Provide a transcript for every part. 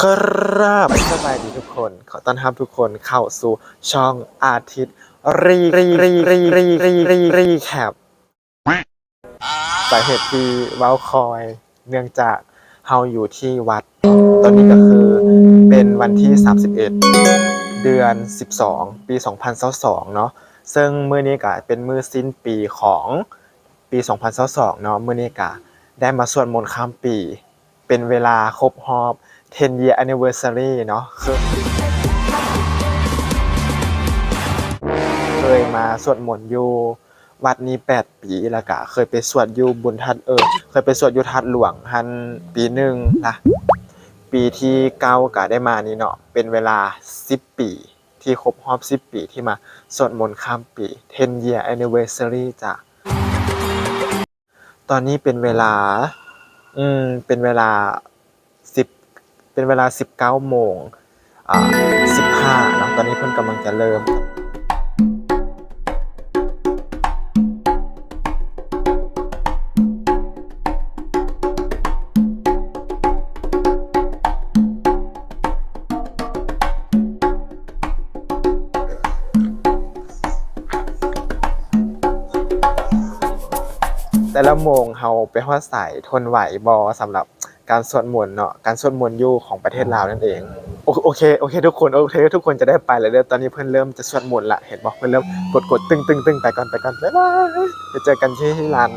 ກາບສະບາຍດີທຸກຄົນ ຂໍຕ້ອນຮັບທຸກຄົນເຂົ້າສູ່ຊ່ອງອາທິດຣີ ຣີ ຣີ ຣີ ຣີ ຣີແຄັບ. ສາເຫດທີ່ເວົ້າຄ່ອຍ ເນື່ອງຈາກເຮົາຢູ່ທີ່ວັດ ຕອນນີ້ກໍຄືເປັນວັນທີສາມສິບເອັດ ເດືອນສິບສອງ ປີສອງພັນຊາວສອງເນາະ, ເຊິ່ງມື້ນີ້ກໍເປັນມື້ສິ້ນປີຂອງປີສອງພັນຊາວສອງເນາະ, ມື້ນີ້ກໍໄດ້ມາສວດມົນຂ້າມປີ ເປັນເວລາຄົບຮອບ ເທັນເຢຍແອນນິເວີເຊີຣີເນາະ, ເຄີຍ ເຄີຍມາສວດມົນຢູ່ ວັດນີ້ແປດປີ ແລ້ວກະເຄີຍໄປສວດຢູ່ບຸນທາດ ເອີ ເຄີຍໄປສວດຢູ່ທາດຫຼວງຫັ້ນປີໜຶ່ງນະ, ປີທີເກົ້າກະໄດ້ມານີ້ເນາະ, ເປັນເວລາສິບປີ ທີ່ຄົບຮອບສິບປີທີ່ມາສວດມົນຂ້າມປີ ເທັນເຢຍແອນນິເວີເຊີຣີ ຈ້າ. ຕອນນີ້ເປັນເວລາ ອືມ ເປັນເວລາ ສິບ ເປັນເວລາສິບເກົ້າໂມງ ອາ ສິບຫ້າເນາະ, ຕອນນີ້ເພິ່ນກຳລັງຈະເລີ່ມ. ແຕ່ລະໂມງເຮົາໄປຮອດໃສ ທົນໄຫວບໍ່ ສຳລັບ ການສວດມົນເນາະ, ການສວດມົນຢູ່ຂອງປະເທດລາວນັ້ນເອງ. ໂອ ໂອເຄ ໂອເຄທຸກຄົນ ໂອເຄ ທຸກຄົນຈະໄດ້ໄປແລ້ວເດີ້. ຕອນນີ້ເພິ່ນເລີ່ມຈະສວດມົນລະ ເຫັນບໍ່? ເພິ່ນເລີ່ມກົດໆ ຕຶ້ງໆ ໄປກ່ອນ ໄປກ່ອນ ບາຍບາຍ ໄປເຈີກັນທີ່ຮ້ານ.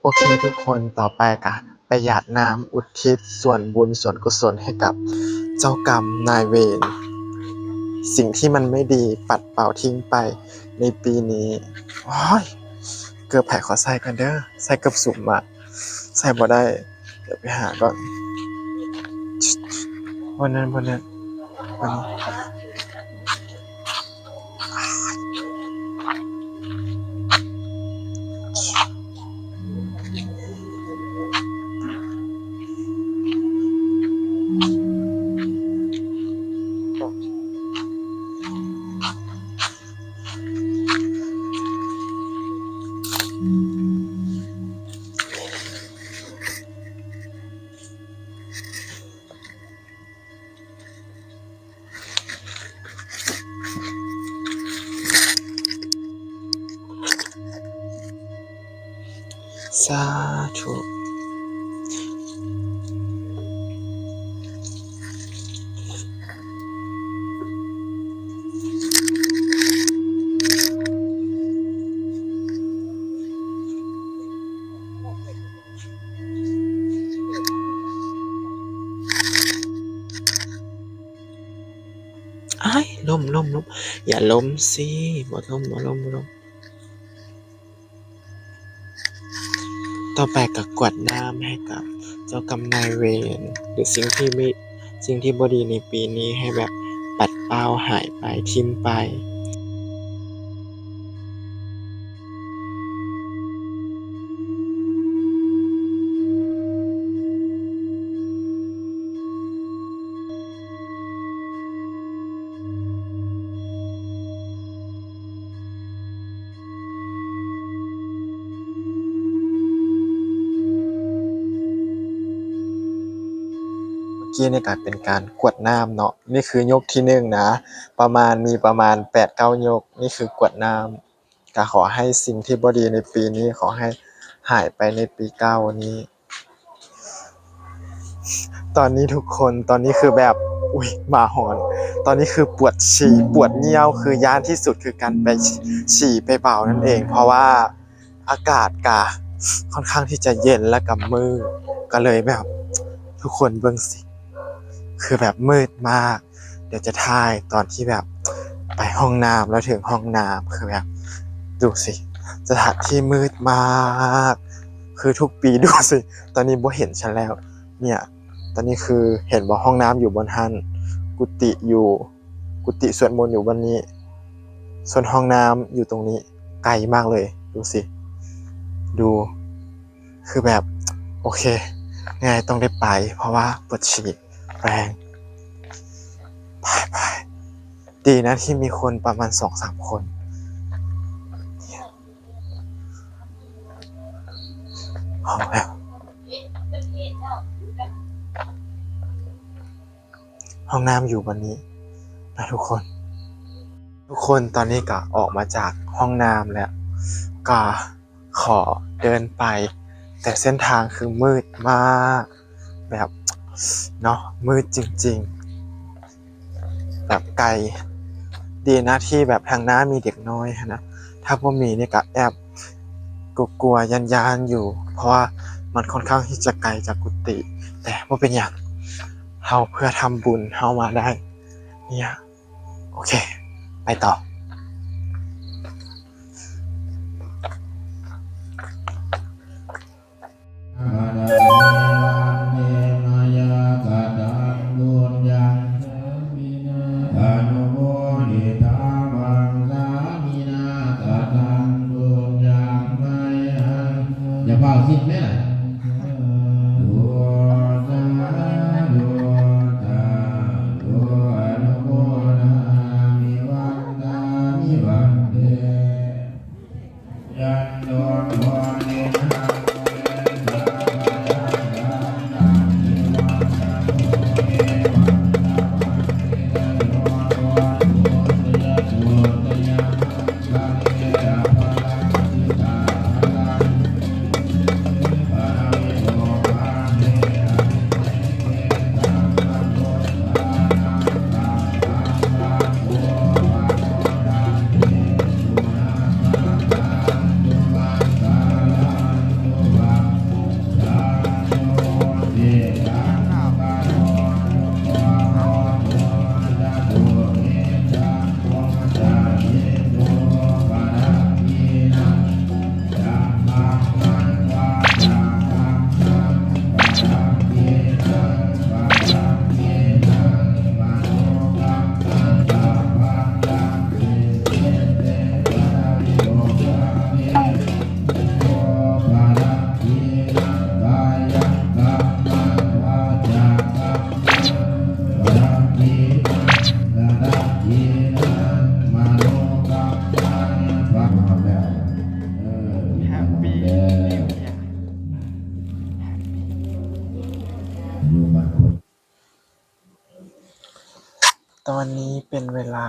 ໂອເຄທຸກຄົນ, ຕໍ່ໄປກະໄປຢາດນ້ຳ ອຸທິດສ່ວນບຸນສ່ວນກຸສົນໃຫ້ກັບເຈົ້າກຳນາຍເວນ, ສິ່ງທີ່ມັນໄມ່ດີປັດເປົ່າຖິ້ມໄປໃນປີນີ້. ໂອ້ຍ ເກີບໃຜຂໍໃສ່ກ່ອນເດີ້, ໃສ່ເກີບສຸມອະ. ໃສ່ບໍ່ໄດ້ ດຽວໄປຫາກ່ອນ. ບໍ່ແມ່ນ ບໍ່ແມ່ນ ອັນນີ້. ສາທຸ. ອ້າຍ ລົ້ມ ລົ້ມ ລົ້ມ ຢ່າລົ້ມຊິ ບໍ່ລົ້ມ ບໍ່ລົ້ມ ບໍ່ລົ້ມ. ຕໍ່ໄປກໍກວດນ້ຳໃຫ້ກັບເຈົ້າກຳນາຍເວນ ຫຼື ສິ່ງທີ່ມີ ສິ່ງທີ່ບໍ່ດີໃນປີນີ້ ໃຫ້ແບບປັດເປົ່າຫາຍໄປ ຖິ້ມໄປ. ກີ້ນີ້ກະເປັນການກວດນ້ຳເນາະ ນີ້ຄືຍົກທີໜຶ່ງນະ ປະມານ ມີປະມານແປດເກົ້າຍົກ ນີ້ຄືກວດນ້ຳ. ກະຂໍໃຫ້ສິ່ງທີ່ບໍ່ດີໃນປີນີ້ ຂໍໃຫ້ຫາຍໄປໃນປີເກົ່ານີ້. ຕອນນີ້ທຸກຄົນ ຕອນນີ້ຄືແບບ ອຸ້ຍ ໝາຫອນ ຕອນນີ້ຄືປວດສີ່ ປວດຍ່ຽວ ຄືຢ້ານທີ່ສຸດຄືການໄປສີ່ ໄປເບົານັ້ນເອງ ເພາະວ່າອາກາດກະຄ່ອນຂ້າງທີ່ຈະເຢັນ ແລ້ວກະມືດ ກະເລີຍແບບ ທຸກຄົນເບິ່ງຊິ ຄືແບບມືດມາກ. ດຽວຈະຖ່າຍຕອນທີ່ແບບໄປຫ້ອງນ້ຳ ແລ້ວເຖິງຫ້ອງນ້ຳ ຄືແບບ ດູຊິ ສະຖານທີ່ມືດມາກ ຄືທຸກປີ ດູຊິ ຕອນນີ້ບໍ່ເຫັນຊັ້ນແລ້ວ ເນ່ຍ ຕອນນີ້ຄືເຫັນບໍ່ ຫ້ອງນ້ຳຢູ່ບ່ອນຫັ້ນ ກຸຕິຢູ່ ກຸຕິສວດມົນຢູ່ບ່ອນນີ້ ສ່ວນຫ້ອງນ້ຳຢູ່ຕົງນີ້ ໄກມາກເລີຍ ດູຊິ ດູ ຄືແບບ ໂອເຄ ຍັງໄງຕ້ອງໄດ້ໄປ ເພາະວ່າປວດສີ່ແຮງ ໄປໆ ດີນະທີ່ມີຄົນປະມານສອງສາມຄົນ ຫ້ອງນ້ຳ ຫ້ອງນ້ຳຢູ່ບ່ອນນີ້ນະທຸກຄົນ. ທຸກຄົນ ຕອນນີ້ກະອອກມາຈາກຫ້ອງນ້ຳແລ້ວ ກະຂໍເດີນໄປ ແຕ່ເສັ້ນທາງຄືມືດມາກ ແບບ ເນາະ ມືດຈິງໆ ແບບໄກ ດີນະທີ່ແບບທາງໜ້າມີເດັກນ້ອຍຫັ້ນນະ ຖ້າບໍ່ມີນີ້ກະແອບກົວໆ ຢ້ານໆ ຢູ່ ເພາະວ່າມັນຄ່ອນຂ້າງທີ່ຈະໄກຈາກກຸຕິ ແຕ່ບໍ່ເປັນຫຍັງ ເຮົາເພື່ອທຳບຸນ ເຮົາມາໄດ້ເນ່ຍ. ໂອເຄ ໄປຕໍ່. ຢ່າຟ້າວຊິດແມ່ລະ. ຕອນນີ້ເປັນເວລາ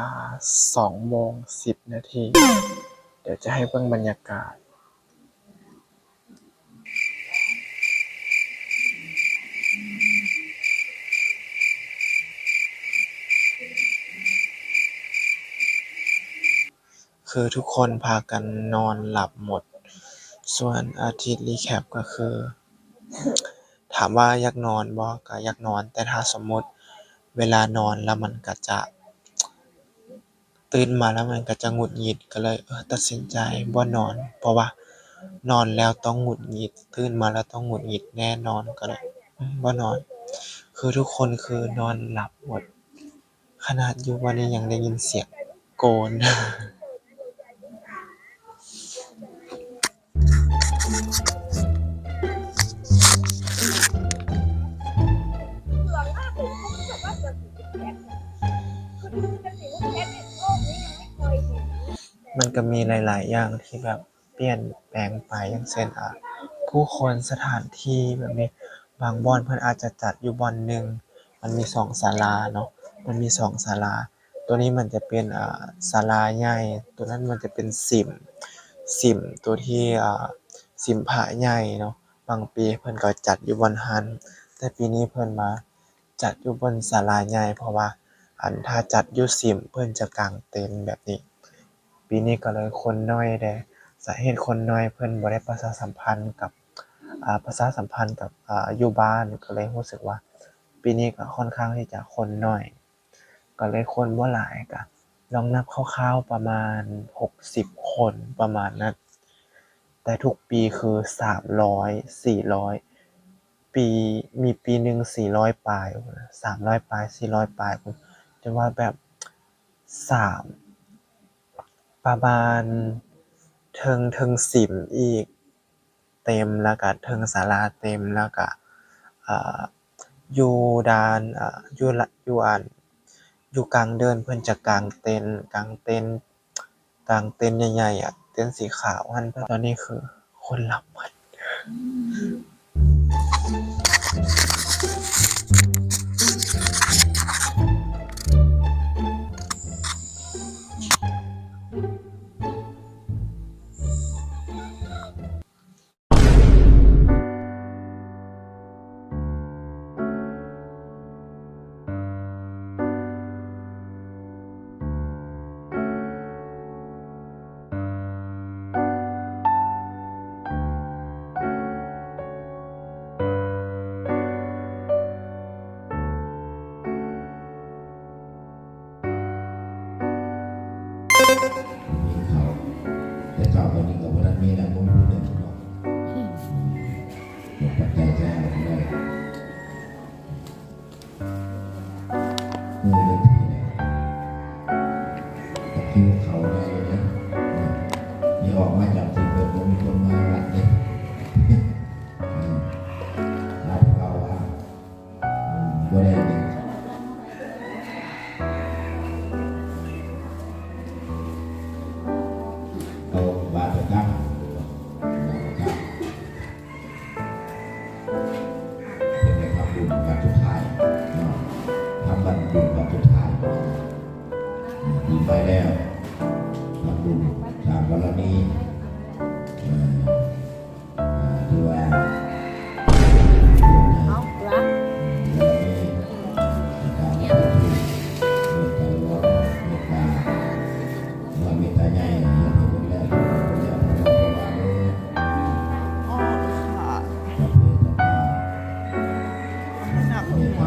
ສອງໂມງສິບນາທີ ດຽວຈະໃຫ້ເບິ່ງບັນຍາກາດ. ຄືທຸກຄົນພາກັນນອນຫຼັບໝົດ ສ່ວນອາທິດຣີແຄັບກໍຄື ຖາມວ່າຢາກນອນບໍ່? ກໍຢາກນອນ ແຕ່ຖ້າສົມມຸດເວລານອນແລ້ວມັນກໍຈະ ຕື່ນມາແລ້ວມັນກໍຈະຫງຸດຫງິດ ກໍເລີຍ ເອີ ຕັດສິນໃຈບໍ່ນອນ ເພາະວ່ານອນແລ້ວຕ້ອງຫງຸດຫງິດ ຕື່ນມາແລ້ວຕ້ອງຫງຸດຫງິດແນ່ນອນ ກໍເລີຍ ອືມ ບໍ່ນອນ. ຄືທຸກຄົນຄືນອນຫຼັບໝົດ ຂະໜາດຢູ່ບ່ອນນີ້ຍັງໄດ້ຍິນສຽງໂກນ. ມັນກໍມີຫຼາຍໆຢ່າງທີ່ແບບປ່ຽນແປງໄປ ຢ່າງເຊັ່ນ ອາ ຜູ້ຄົນ ສະຖານທີ່ແບບນີ້ ບາງບ່ອນເພິ່ນອາດຈະຈັດຢູ່ບ່ອນໜຶ່ງ ມັນມີສອງສາລາເນາະ ມັນມີສອງສາລາ ໂຕນີ້ມັນຈະເປັນ ອ່າ ສາລາໃຫຍ່ ໂຕນັ້ນມັນຈະເປັນສິມ ສິມໂຕທີ່ ອ່າ ສິມພະໃຫຍ່ເນາະ ບາງປີເພິ່ນກໍຈັດຢູ່ບ່ອນຫັ້ນ ແຕ່ປີນີ້ເພິ່ນມາຈັດຢູ່ບ່ອນສາລາໃຫຍ່ ເພາະວ່າ ອັນ ຖ້າຈັດຢູ່ສິມ ເພິ່ນຈະກາງເຕັນແບບນີ້ ປີນີ້ກໍເລີຍຄົນໜ້ອຍແດ່ ສາເຫດຄົນໜ້ອຍ ເພິ່ນບໍ່ໄດ້ປະຊາສຳພັນກັບ ອ່າ ປະຊາສຳພັນກັບ ອ່າ ຢູ່ບ້ານ ກໍເລີຍຮູ້ສຶກວ່າ ປີນີ້ກໍຄ່ອນຂ້າງທີ່ຈະຄົນໜ້ອຍ ກໍເລີຍຄົນບໍ່ຫຼາຍ ກະລອງນັບຄ່າວໆປະມານຫົກສິບຄົນປະມານນັ້ນ ແຕ່ທຸກປີຄືສາມຮ້ອຍ ສີ່ຮ້ອຍ ປີ ມີປີໜຶ່ງສີ່ຮ້ອຍປາຍ ສາມຮ້ອຍປາຍ ສີ່ຮ້ອຍປາຍພຸ້ນ ຈົນວ່າແບບ ສາມ ປະມານເທິງ ເທິງສິມອີກ ເຕັມ ແລ້ວກະເທິງສາລາເຕັມ ແລ້ວກະ ເອີ ຢູ່ດ້ານ ເອີ ຢູ່ລະ ຢູ່ອັນ ຢູ່ກາງເດີ່ນ ເພິ່ນຈະກາງເຕັນ ກາງເຕັນ ກາງເຕັນໃຫຍ່ໆ ອະ ເຕັນສີຂາວຫັ້ນ ຕອນນີ້ຄືຄົນລັບໝົດ. ມີເຂົ້າ ແຕ່ເຂົ້າຕອນນີ້ກໍບໍ່ທັນມີນະ ບໍ່ມີຜູ້ໜຶ່ງເນາະ ອືມ ບໍ່ປັດໄຈແທ້ເລີຍ ມື້ເປັນທີ່ແລ້ວ ຕະຄິວເຂົ້າໄດ້ຢູ່ເດ້ ນີ້ອອກມາຈາກທີ່ເພິ່ນບໍ່ມີຄົນມາວັດເດ້ ອືມ ລາວເຂົາວ່າ ອືມ ບໍ່ໄດ້ເດ້ ເອົາບາດປະຈຳ ບາດປະຈຳ ເພິ່ນໄດ້ທຳບຸນວັດສຸດທ້າຍເນາະ ທຳບຸນວັດສຸດທ້າຍ ອືມ ປີໃໝ່ແລ້ວ ທຳບຸນສ້າງບາລະມີ ເອີ ອ່າ ຖືວ່າ ເອົາລະ ເອີ ການເຮັດບຸນເມດຕາຫຼວງ ເມດຕາ ເມດຕາໃຫຍ່ ເຮັດໃຫ້ເພິ່ນແລ້ວ ເພິ່ນແລ້ວ ເພິ່ນວ່າ ເອີ ສັບເພສັດຕາ ເມດຕາ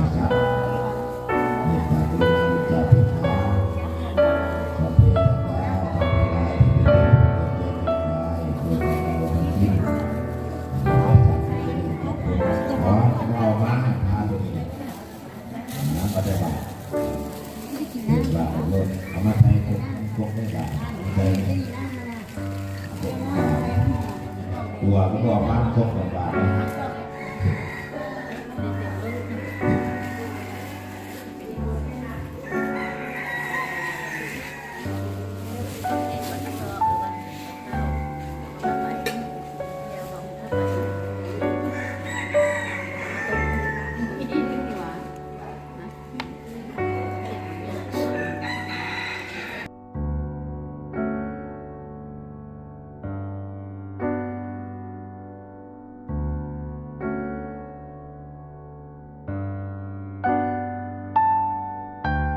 ສັດ ເມດຕາ ກະລຸນາ ມຸທິຕາ ເມດຕາ ສັບເພສັດຕາ ທັງຫຼາຍທີ່ເປັນເປັນເປັນເປັນຫຼາຍ ໂດຍການກະທຳທັງສິ້ນ ສັດເພສັດຕາ ຂໍເອົາມາໃຫ້ພະໂຕນີ້ແຫຼະ ນຳປະຕິບັດ ເປັນບາດເອົາໂລດ ເອົາມາໃສ່ກົກ ກົກໃນບາດ ໃສ່ກົກບາດ ຕົວມັນກໍເອົາມາກົກບາດ ໃຫ້